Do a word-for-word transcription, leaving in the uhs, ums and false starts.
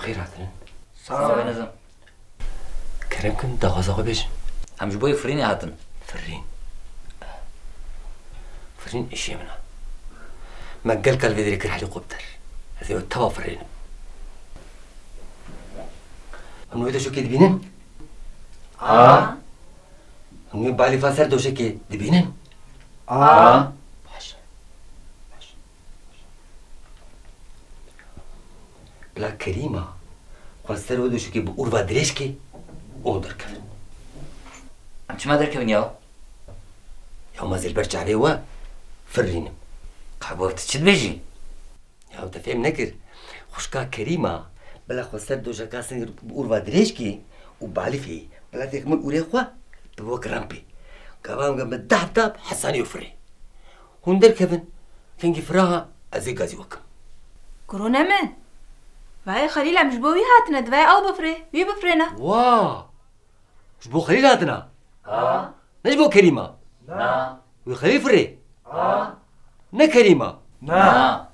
Xêr hatinin. Sağ ol. Nizam. Kerem kin, daxwaza xwe bêjin. Em ji bo yê firînê hatin. Firîn. Firîn îşê min e. Me gelka li vê derê kir helîkopter. Ez ê teva firînim. Em wê doşekê dibînin? A. Em wê balîfa ser doşekê dibînin? A. Baş e. Baş e. Bila Kerîma xwe ser wê doşekê bi ûrva dirêj kê û derkevin. Em çima derkevin ya? Ya ma zêr ber çavê we firînim. Qabo tu çi dibêjî? Ya te fêm nekir. Xwişka Kerîma bila xwe ser doşeka singir bi ûrva dirêj kê û balîfê bila têximin ûrê xwe tu wek rempê. Gava em bi deh hepta hesanî û firê. Hûn derkevin, kengî firaha ez ê gazî wekim. Kurûne min. Vayê Xelîl em ji bo wî hatine, divê ew bifirê, wî bifirêne. Wa! Ji bo Xelîl hatina? Ha. Ne ji bo Kerîma? Na. Wî Xelîl firê? Ha. Ne Kerîma? Na. Na.